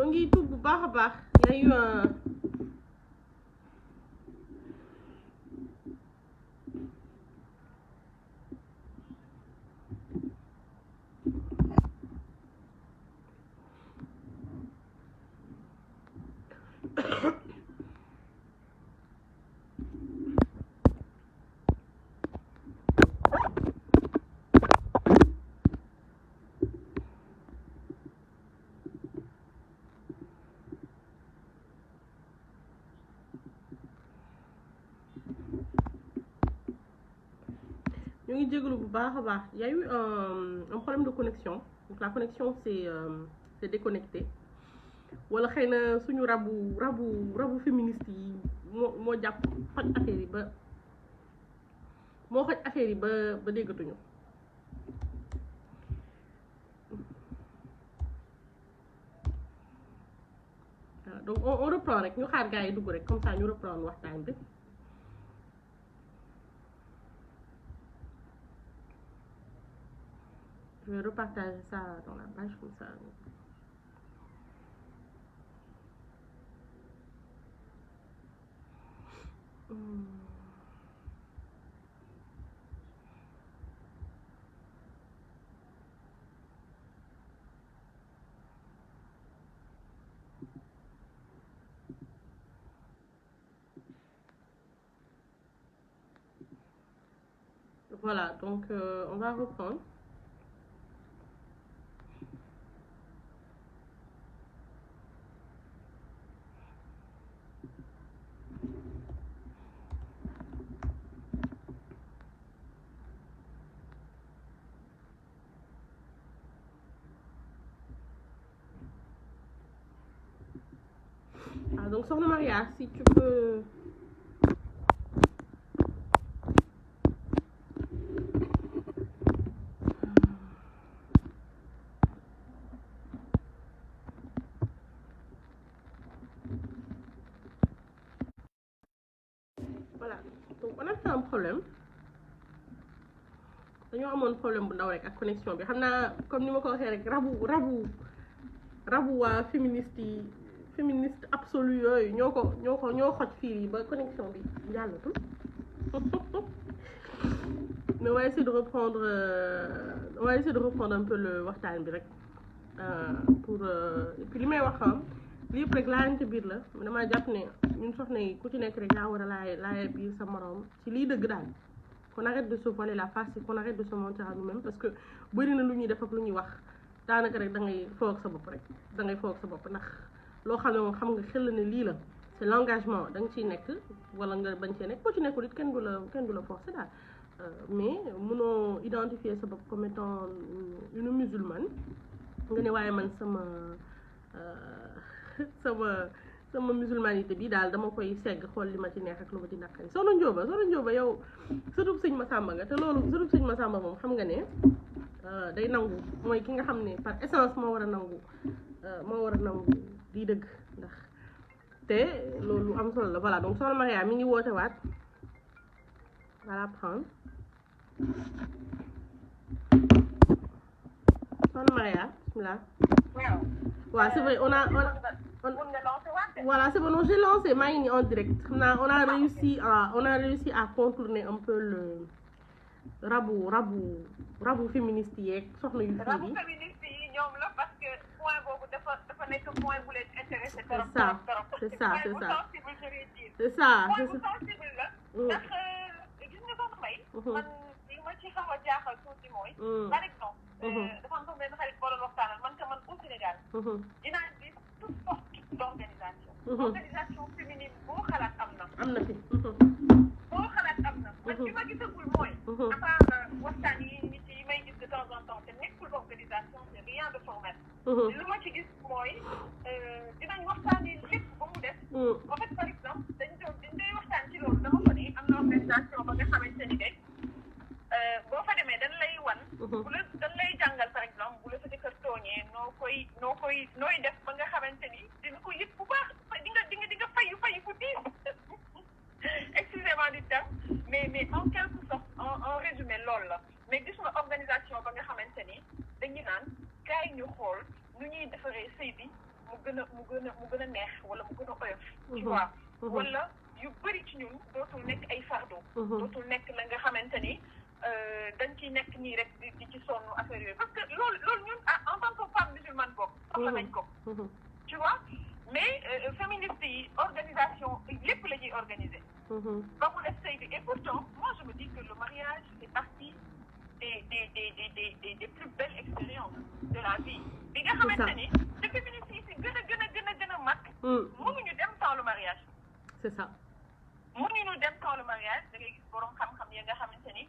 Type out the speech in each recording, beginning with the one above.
ñoo ngi tuub bu baax a baax yaay ñu ngi jégalu bu baax a baax y a eu un problème de connexion donc la connexion c'est déconnecté wala xëy na suñu rabu féministe yi moo jàpp xoj affaire yi ba moo xoj affaire yi ba déggatuñu voilà donc on reprend rek ñu xaar gars yi dugg rek comme ça ñu reprendre waxtaan bi. Je vais repartager ça dans la page comme ça. Voilà, donc on va reprendre. Ah, donc Sokhna Maria, si tu peux... Voilà, donc on a fait un problème. Dañoo amoon problème bu ndaw rek ak connexion bi xam naa comme ni ma ko waxee rek rabu waa féministe absolu yooyu ñoo xoj fii yi ba connexion bi jàllatul mais on va essayer de reprendre un peu le waxtaan bi rek pour et puis li may wax li yëpp rek laayante biir la damaa jàpp ne ñun soxna yi ku ci nekk rek yaa war a laaya biir sa morom ci liy dëgg daal. Qu'on arrête de se voiler la face et qu'on arrête de se mentir à nous-mêmes parce que bëri na lu ñuy def ak lu ñuy wax daanaka rek da ngay foog sa bopp rek da ngay foog sa bopp ndax loo xam ne moom xam nga xel ne lii la c'est l'engagement da nga ciy nekk wala nga bañ cee nekk boo ci nekkul it kenn du la forcer daal mais mënoo identifier sa bopp comme étant une musulmane nga ne waaye man sama musulmanité bi daal dama koy segg xool li ma ci neex ak lu ma ci naqari Soxna Njóoba yow sëtub sëñ Masamba nga te loolu sëtub sëñ Masamba moom xam nga ne day nangu mooy ki nga xam ne par essence moo war a nangu di dëgg ndax te loolu am solo la voilà donc Soxna Maria mi ngi woote waat voilà prendre Soxna Maria bismillah waaw c'est vrai voilà c'est bon j'ai lancé maa ngi nii en direct xam naa on a réussi à contourner un peu le rabu féministe yeeg soxna yu fii bi féministe yi ñoom la parce que point boobu dafa nekk point bu leen intéressé trop c'est ça point bu sensible je vais dire c'est ça point bu sensible la ndax gis nga soxna May man li ma ci xaw a jaaxal tuuti mooy par exemple dafa am sama benn xarit boo doon waxtaanal man que man au Sénégal dinaa gis toute sorte d'organisation organisation féminine boo xalaat am na fi boo xalaat am na man ci ma gisagul mooy à part waxtaan yi nit yi may gis de temps en temps te nekkul organisation c'est rien de formel lu ma ci gis mooy dinañ waxtaanee lépp ba mu def en fait par exemple dañ day waxtaan ci loolu dama ko ni am na organisation ba nga xamante ni de boo fa demee dañ lay wan dañ lay jàngal par exemple bu la sa jëkkër tooñee nooy def ba nga xamante ni dina ko yëg bu baax di nga fayu fu diis excusez-moi du terme mais en quelque sorte en résumé loolu la mais gis nga organisation ba nga xamante ni dañu naan kaay ñu xool nu ñuy defaree sëy bi mu gën a neex wala mu gën a oyof tu vois wala yu bëri ci ñun dootul nekk ay fardeau dootul nekk la nga xamante ni dañ ciy nekk nii rek di ci sonn affaire yooyu parce que loolu ñun en tant que femme musulmane boobu soxla nañ ko tu vois mais féministes yi organisation lépp la ñuy organiser ba mu def sëy bi et pourtant moi je me dis que le mariage fait partie des plus belles expériences de la vie bi nga xamante ni te féministes yi si gën a mag mënuñu dem sans le mariage c'est ça mënuñu dem sans le mariage da ngay gis borom xam-xam yi nga xamante ni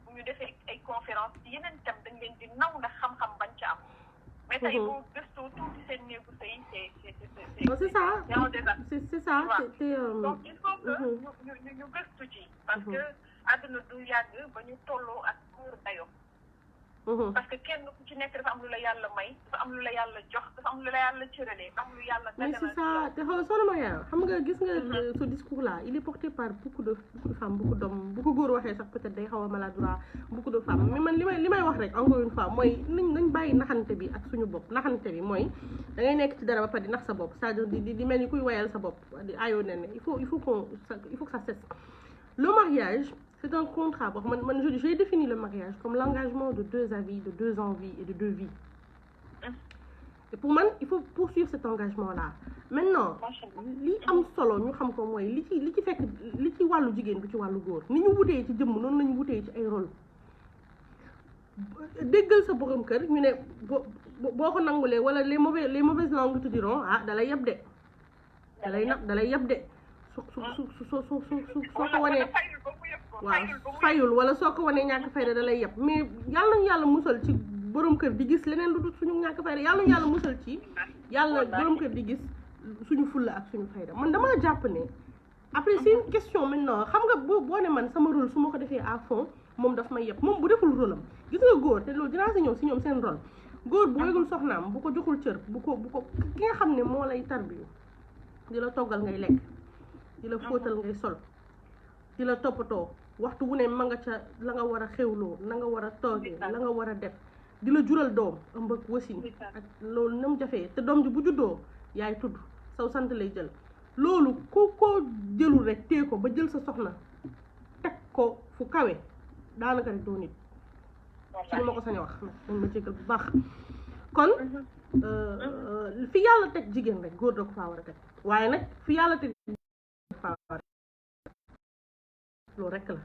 bu ñu defee ay conférence ci yeneen thème dañ leen di naw ndax xam-xam bañ ca am mais tey boo gëstoo tuuti seen néegu sëy c'est ça c'est ça donc il faut que ñu gëstu ci parce que àdduna du yàgg ba ñu tolloo ak góor dayo parce que kenn ku ci nekk dafa am lu la yàlla may dafa am lu la yàlla jox dafa am lu la yàlla cëralee am lu yàlla mais c'est ça te xool soxna Maria xam nga gis nga ce discours là il est porté par beaucoup de femmes beaucoup d'hommes bu ko góor waxee sax peut-être day xaw a maladroit beaucoup de femmes mais man li may wax rek encore une fois mooy nañ bàyyi naxante bi ak suñu bopp naxante bi mooy da ngay nekk ci dara ba pare di nax sa bopp c'est-à-dire di mel ni kuy wayal sa bopp di aayoo ne il faut que ça cesse le mariage c'est un contrat boo man j'ai défini le mariage comme l'engagement de deux avis, de deux envies et de deux vies. Et pour moi, il faut poursuivre cet engagement-là. Maintenant, li am solo ñu xam ko mooy li ci fekk li ci wàllu jigéen bi ci wàllu góor ni ñu wutee ci jëmm noonu lañu wutee ci ay rôle déggal sa borom kër ñu ne boo ko nangulee wala les mauvaises langues te diront dalay yab de dalay yab de soo ko wanee waaw fayul wala soo ko wanee ñàkk fayda da lay yeb mais yàlla nañu yàlla musal ci borom kër di gis leneen lu dul suñu ñàkk fayda yàlla nañu yàlla musal ci yàlla borom kër di gis suñu fulla ak suñu fayda man damaa jàpp ne après c'est une question maintenant xam nga boo ne man sama rôle su ma ko defee à fond moom daf may yeb moom bu deful rôle am gis nga góor te loolu dinaa si ñëw si ñoom seen rôle góor bu wegul soxnaam bu ko joxul cër bu ko ki nga xam ne moo lay tarbiyu di la toggal ngay lekk di la fóotal ngay sol di la toppatoo waxtu wu ne ma nga ca la nga war a xewloo na nga war a toogee la nga war a def di la jural doom ëmb ak wasin ak loolu na mu jafee te doom ji bu juddoo yaay tudd saw sant lay jël loolu ko jëlul rek tee ko ba jël sa soxna teg ko fu kawe daanaka rek doo nit ci li ma ko sañ a wax dañ ma jéggal bu baax kon fi yàlla teg jigéen rek góor da ko faa war a teg waaye nag fi yàlla teg loolu rek la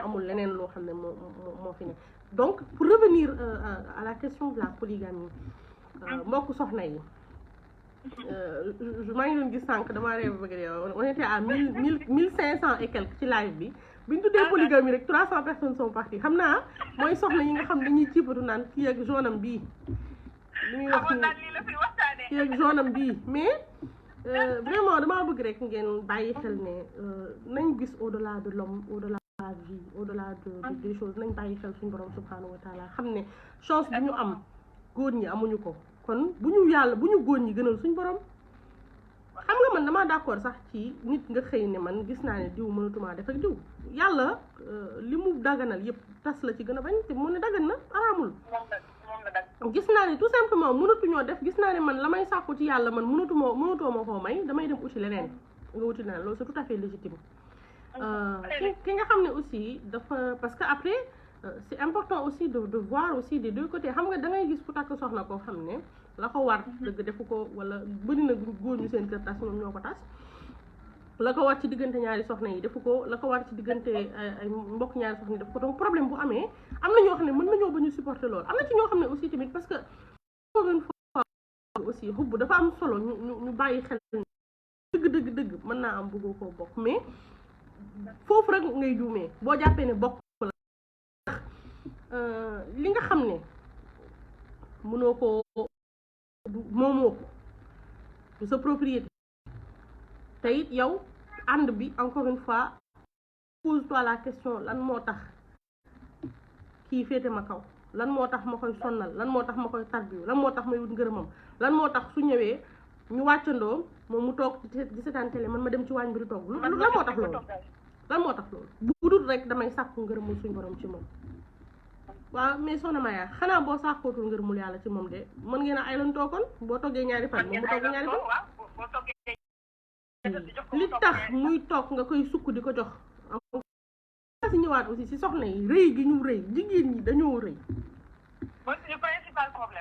amul leneen loo xam ne moo fi ne donc pour revenir à la question de la polygamie mbokk soxna yi maa ngi doon gis sànq damaa réew bëgg yow on était à 1500 et quelques ci live bi ñu tuddee polygamie rek 300 personnes sont parties xam naa mooy soxna yi nga xam dañuy ciibatu naan kii ak jaune am bii li muy wax kii ak jaune am bii mais vraiment damaa bëgg rek ngeen bàyyi xel ne nañ gis au-delà de l'homme au-delà de la vie au-delà des choses nañ bàyyi xel suñu borom subhanahu wa taala xam ne chance bi ñu am góor ñi amuñu ko kon bu ñu góor ñi gënal suñu borom xam nga man damaa d'accord sax ci nit nga xëy ne man gis naa ne diw mënatumaa def ak diw yàlla li mu daganal yëpp tas la ci gën a bañ te mu ne dagan na araamul gis naa ne tout simplement mënatuñoo def gis naa ne man la may sàkku ci yàlla man mënatoo ma koo may damay dem uti leneen nga wuti leneen loolu c'est tout à fait légitime ki nga xam ne aussi dafa parce que après c'est important aussi de voir aussi des deux côtés xam nga da ngay gis ku takk soxna koo xam ne la ko war dëgg defu ko wala bëri na góor ñu seen kër tas ñoom ñoo ko tas la ko war ci diggante ñaari soxna yi defu ko la ko war ci diggante ay mbokk ñaari soxna yi defu ko donc problème bu amee am na ñoo xam ne mën nañoo ba ñu supporter loolu am na ci ñoo xam ne aussi tamit parce que encore une fois aussi xubb dafa am solo ñu bàyyi xel dëgg mën naa am bëggoo koo bokk mais foofu rek ngay juumee boo jàppee ne bokk la li nga xam ne mënoo ko moomoo ko du sa propriété te it yow ànd bi encore une fois pose-toi la question lan moo tax kii féete ma kaw lan moo tax ma koy sonnal lan moo tax ma koy tarbiyu lan moo tax may wut ngërëmam lan moo tax su ñëwee ñu wàccandoo moom mu toog di seetaan télé man ma dem ci waañ bi di togg lan moo tax loolu lan moo tax loolu bu dul rek damay sàkku ngërëmul suñu borom ci moom waaw mais soxna Maya xanaa boo sàkkootul ngërëmul yàlla ci moom de mën ngeen a ay lan toogoon boo toggee ñaari fan moom mu togg ñaari fan li tax muy toog nga koy sukk di ko jox si ñëwaat aussi si soxna yi rëy gi ñu rëy jigéen ñi dañoo rëy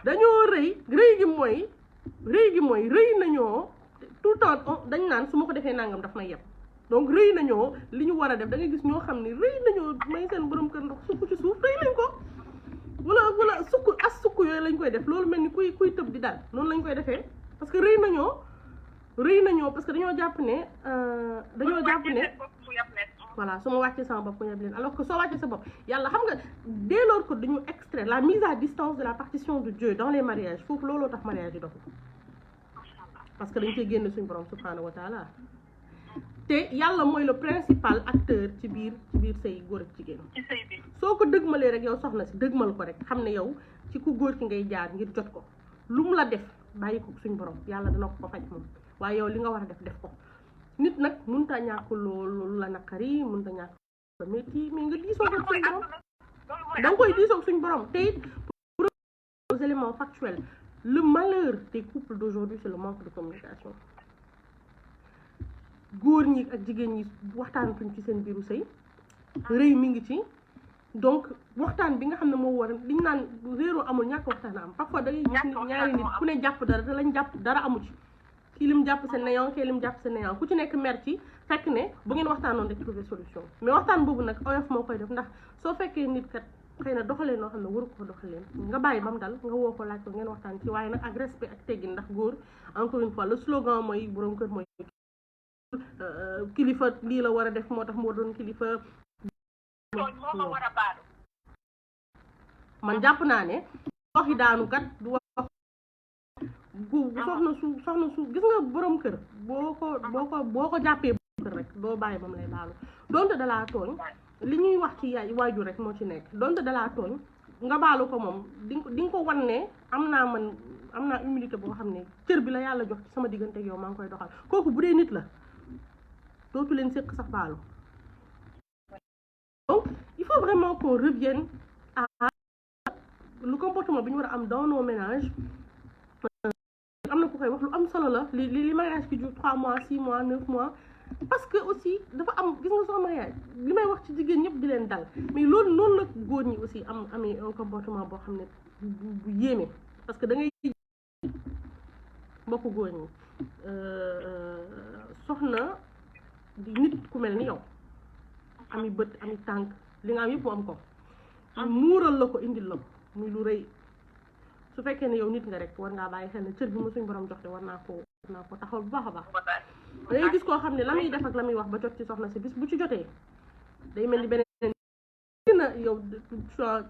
dañoo rëy rëy gi mooy rëy nañoo tout le temps dañ naan su ma ko defee nangam daf may yeb donc rëy nañoo li ñu war a def da ngay gis ñoo xam ne rëy nañoo may seen borom kër ndox sukk ci suuf rëy nañ ko wala sukk sukk yooyu lañ koy def loolu mel ni kuy tëb di dal noonu lañ koy defee parce que rëy nañoo parce que dañoo jàpp ne voilà su ma wàccee sama bopp mu yeb leen alors que soo wàccee sa bopp yàlla xam nga dès lors que dañu extraire la mise à distance de la partition de Dieu dans les mariages foofu looloo tax mariage yi doxul parce que dañ koy génne suñu borom subhanahu wa taala te yàlla mooy le principal acteur ci biir say góor ak jigéen soo ko dëgmalee rek yow soxna si dëgmal ko rek xam ne yow ci ku góor ki ngay jaar ngir jot ko lu mu la def bàyyi ko suñu borom yàlla dana ko faj moom waaye yow li nga war a def ko nit nag mënut a ñàkk loolu la naqari mënut a ñàkk la métti mais nga diisoo ko suñu borom da nga koy diisoo suñu borom te it pour aux éléments factuels le malheur des couples d'aujourd'hui c'est le manque de communication góor ñi ak jigéen ñi waxtaanatuñ ci seen biiru sëy rëy mi ngi ci donc waxtaan bi nga xam ne moo war liñ naan réeroo amul ñàkk waxtaan am parfois da ngay gis nit ñaari nit ku ne jàpp dara te lañ jàpp dara amu ci kii lim jàpp seen néant kii lim jàpp seen néant ku ci nekk mer ci fekk ne bu ngeen waxtaanoon rek trouver solution mais waxtaan boobu nag oyof moo koy def ndax soo fekkee nit kat xëy na doxalee noo xam ne waru ko doxalee nga bàyyi ba mu dal nga woo ko laaj ko ngeen waxtaan ci waaye nag ak respect ak teggin ndax góor encore une fois le slogan mooy borom kër mooy kilifa lii la war a def moo tax moo doon kilifa man jàpp naa ne wax yi daanu kat du wax soxna su gis nga borom kër boo ko jàppee borom kër rek doo bàyyi ba mu lay baalu donte dalaa tooñ li ñuy wax ci yaay waajur rek moo ci nekk donte dalaa tooñ nga baalu ko moom di nga ko wan ne am naa humilité boo xam ne cër bi la yàlla jox ci sama diggante ak yow maa ngi koy doxal kooku bu dee nit la dootu leen séq sax baalu donc il faut vraiment qu'on revienne à le comportement bi ñu war a am dans nos ménages am na ku koy wax lu am solo la li mariage qui dure 3 mois 6 mois 9 mois parce que aussi dafa am gis nga soo mariage li may wax ci jigéen ñëpp di leen dal mais loolu noonu la góor ñi aussi amee un comportement boo xam ne bu yéeme parce que da ngay mbokku góor ñi soxna di nit ku mel ni yow ami bët ami tànk li nga am yëpp mu am ko muural la ko indil la ko muy lu rëy su fekkee ne yow nit nga rek war ngaa bàyyi xel ne cër bi ma suñ borom jox te war naa ko taxawal bu baax a baax dangay gis koo xam ne la muy def ak la muy wax ba jot ci soxna si bis bu ci jotee day mel ni beneen na yow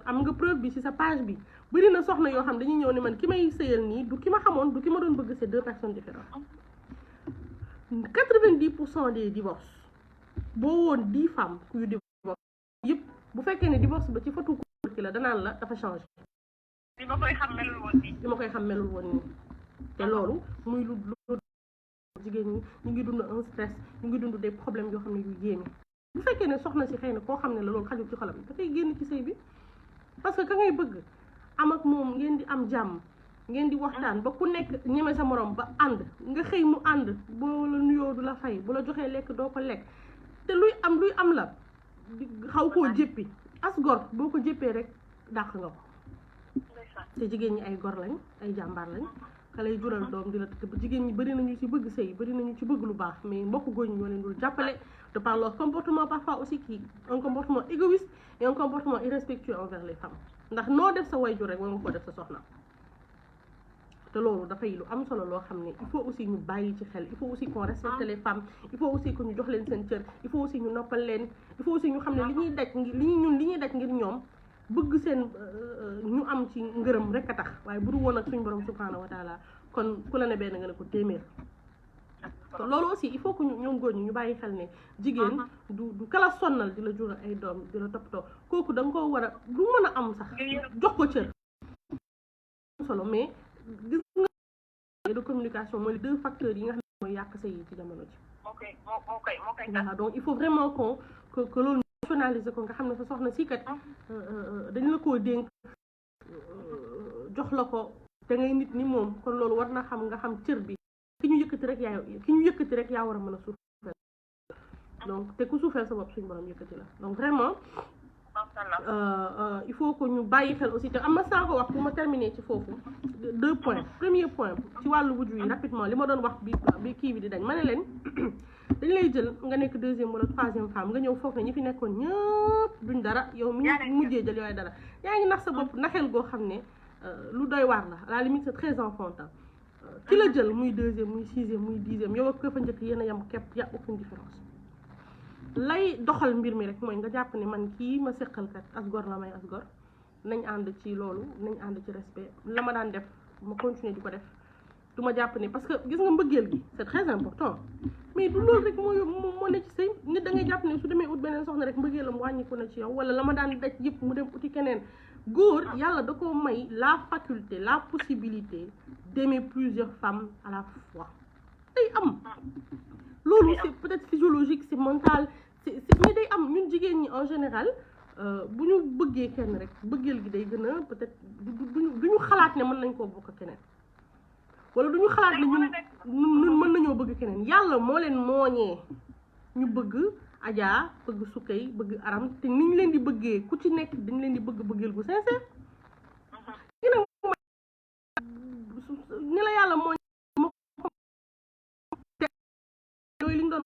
am nga preuve bi ci sa page bi bëri na soxna yoo xam dañuy ñëw ne man ki may sëyal nii du ki ma xamoon du ki ma doon bëgg c'est 2 personnes différentes 90% des divorces boo woon 10 femmes yu divorce yëpp bu fekkee ne divorce ba ci fatu ko ki la danaan la dafa changé li ma koy xam melul woon nii te loolu muy lu jigéen ñi ñu ngi dund un stress ñu ngi dund des problèmes yoo xam ne yu yéeme bu fekkee ne soxna si xëy na koo xam ne la loolu xajul ci xolam dafay génn ci sëy bi parce que ka ngay bëgg am ak moom ngeen di am jàmm ngeen di waxtaan ba ku nekk ñeme sa morom ba ànd nga xëy mu ànd boo la nuyoo du la fay bu la joxee lekk doo ko lekk te luy am la xaw koo jéppi as gor boo ko jéppee rek dàq nga ko te jigéen ñi ay gor lañ ay jàmbaar lañ ka lay jural doom di la tëdd ba jigéen ñi bëri nañu ci bëgg sëy bëri nañu ci bëgg lu baax mais mbokk góor ñi ñoo leen dul jàppale de par leur comportement parfois aussi qui un comportement égoïste et un comportement irrespectueux envers les femmes ndax noo def sa wayjur rek war nga ko def sa soxna te loolu dafay lu am solo loo xam ne il faut aussi ñu bàyyi ci xel il faut aussi qu'on respecte les femmes il faut aussi que ñu jox leen seen cër il faut aussi ñu noppal leen il faut aussi ñu xam ne li ñuy daj ngir ñoom bëgg seen ñu am ci ngërëm rek a tax waaye bu du woon ak suñu borom subhanahu wa taala kon ku la ne benn nga ne ko téeméer te loolu aussi il faut que ñoom góor ñu bàyyi xel ne jigéen du kala sonnal di la jural ay doom di la toppatoo kooku da nga koo war a du mën a am sax jox ko cër solo mais gis nga de communication mooy 2 facteurs yi nga xam ne mooy yàq sëy yi ci jamono ji voilà donc il faut vraiment que loolu nationaliser ko nga xam ne sa soxna si kat dañ la koo dénk jox la ko te ngay nit ni moom kon loolu war na xam nga xam cër bi ki ñu yëkkati rek yaa war a mën a suufeel donc te ku suufeel sa bopp suñu borom yëkkati la donc vraiment il faut que ñu bàyyi xel aussi te am na saa ko wax pour ma terminer ci foofu 2 points premier point ci wàllu wujju yi rapidement li ma doon wax bi kii bi di dañ ma ne leen dañ lay jël nga nekk 2e wala 3e femme nga ñëw foog ne ñi fi nekkoon ñëpp duñ dara yow mi mujjee jël yooyu dara yaa ngi nax sa bopp naxel goo xam ne lu doy waar la à la limite c'est très enfantin ki la jël muy 2e muy 6e muy 10e yow ak ko fa njëkk yéen a yem képp y a aucune différence lay doxal mbir mi rek mooy nga jàpp ne man kii ma seqal kat as gor la may as gor nañ ànd ci loolu nañ ànd ci respect la ma daan def ma continuer di ko def du ma jàpp ne parce que gis nga mbëggeel gi c'est très important mais du loolu rek moo ne ci sëy nit da ngay jàpp ne su demee ut beneen soxna rek mbëggeelam wàññiku na ci yow wala la ma daan daj yëpp mu dem uti keneen góor yàlla da ko may la faculté la possibilité d'aimer plusieurs femmes à la fois day am loolu c'est peut-être physiologique c'est mental mais day am ñun jigéen ñi en général bu ñu bëggee kenn rek bëggeel gi day gën a peut-être duñu xalaat ne mën nañ koo bokk keneen wala duñu xalaat ne ñun mën nañoo bëgg keneen yàlla moo leen mooñee ñu bëgg Adja bëgg Sukay bëgg Aram te ni ñu leen di bëggee ku ci nekk dañ leen di bëggeel gu sincère ni la yàlla mooñee yooyu li ñu doon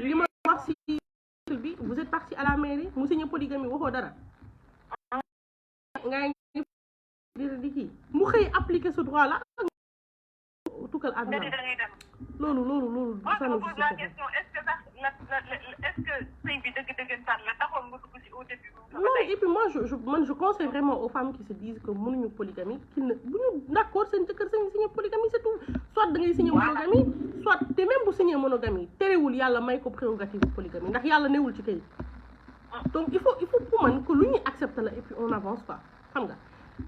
li ma wax ci bi vous êtes parti à la mairie mu signé polygamie waxoo dara nga ngi di kii mu xëy appliquer ce droit là tukkal àdduna loolu ça ne pose la question est-ce que sëy bi dëgg-dëggantaan la taxoon nga dugg ci au début non et puis moi je conseille vraiment aux femmes qui se disent que mënuñu polygamie qu'ils ne bu ñu d'accord seen jëkkër seen signé polygamie c'est tout soit da ngay signé monogamie soit te même bu signé monogamie terewul yàlla may ko prérogative polygamie ndax yàlla newul ci kayit donc il faut pour man que lu ñuy accepter la et puis on avance quoi xam nga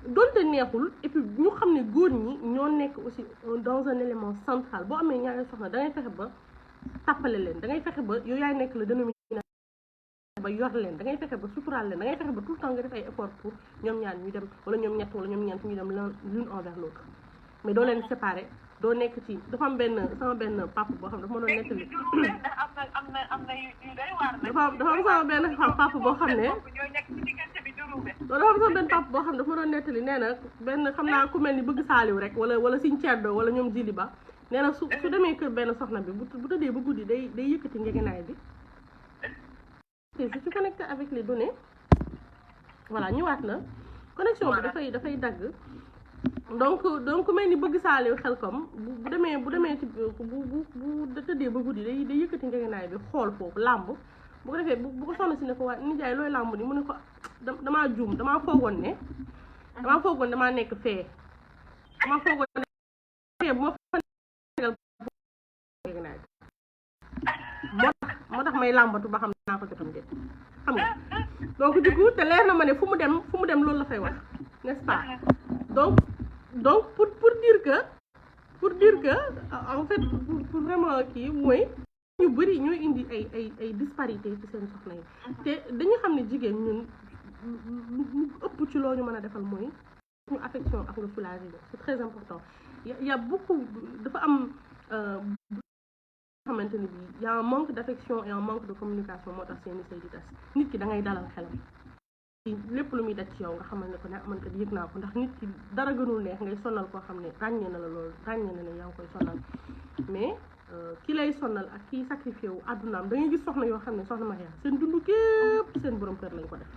donte neexul et puis ñu xam ne góor ñi ñoo nekk aussi dans un élément central boo amee ñaari soxna da ngay fexe ba tàppale leen da ngay fexe ba yow yaay nekk le dénominateur ba yor leen da ngay fexe ba suturaal leen da ngay fexe ba tout le temps nga def ay effort pour ñoom ñaar ñu dem wala ñoom ñett wala ñoom ñeent ñu dem l'une envers l'autre mais doo leen séparer doo nekk ci dafa am sama benn papa boo xam dafa ma doon nettali dafa am sama benn papa boo xam ne dafa am sama benn papa boo xam ne dafa ma doon nettali nee na benn xam naa ku mel ni bëgg saaliw rek wala siñ ceddo wala ñoom jili ba nee na su demee kër benn soxna bi bu tëddee ba guddi day yëkkati ngegenaay bi te je suis connecté avec les données voilà ñëwaat na connexion bi dafay dagg donc mel ni bëgg saaliw xel comme bu demee ci bu tëddee ba guddi day yëkkati ngegenaay bi xool foofu làmb bu ko defee bu ko soxna si ne ko waa nijaay looy làmb ni mu ne ko damaa juum damaa foogoon damaa nekk fee damaa foogoon ne fee bu ma fa nekkal ngegenaay bi moo tax may làmbatu ba xam naa ko jotam de xam nga donc du coup te leer na ma ne fu mu dem loolu la fay wax n'est-ce pas donc pour dire que en fait pour vraiment kii mooy ñu bëri ñooy indi ay disparité ci seen soxna yi te dañu xam ne jigéen ñun lu ëpp ci loo ñu mën a defal mooy ñu affection ak nga soulager c'est très important y a beaucoup dafa am xamante ni bi y a un manque d'affection et un manque de communication moo tax seeni sëy di tas nit ki da ngay dalal xelam lépp lu muy daj ci yow nga xamal ne ko ne man kat yëg naa ko ndax nit ki dara gënul neex ngay sonal koo xam ne ràññee na la loolu ràññee na ne yaa ngi koy sonal mais ki lay sonal ak kiy sacrifié wu àddunaam da ngay gis soxna yoo xam ne soxna Maria seen dund képp seen borom kër lañ ko def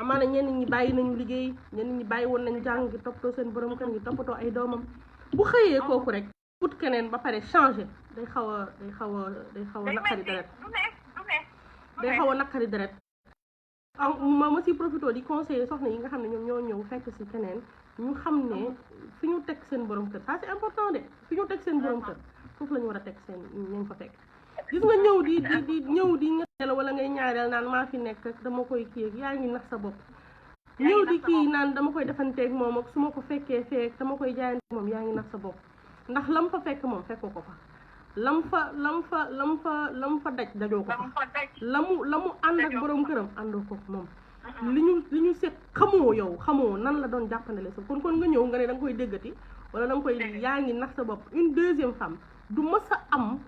amaana ñenn ñi bàyyi nañu liggéey ñenn ñi bàyyi woon nañu jàng ngi toppatoo seen borom kër ngi toppatoo ay doomam bu xëyee kooku rek put keneen ba pare changé day xaw a naqari deret day xaw a naqari deret ma si profité di conseiller soxna yi nga xam ne ñoom ñoo ñëw fekk si keneen ñu xam ne fi ñu teg seen borom kër ça c'est important de fi ñu teg seen borom kër foofu la ñu war a teg seen ñañ fa fekk gis nga ñëw di ñetteel wala ngay ñaareel naan maa fi nekk ak dama koy kii ak yaa ngi nax sa bopp ñëw di kii naan dama koy defanteeg moom ak su ma ko fekkee feek dama koy jaayante moom yaa ngi nax sa bopp ndax lam fa fekk moom fekkoo ko fa lam fa daj dajoo ko la mu ànd ak borom këram àndoo ko moom li ñu seet xamoo yow xamoo nan la doon jàppandale sa kon nga ñëw nga ne da nga koy déggati wala da nga koy yaa ngi nax sa bopp une deuxième femme du mës a am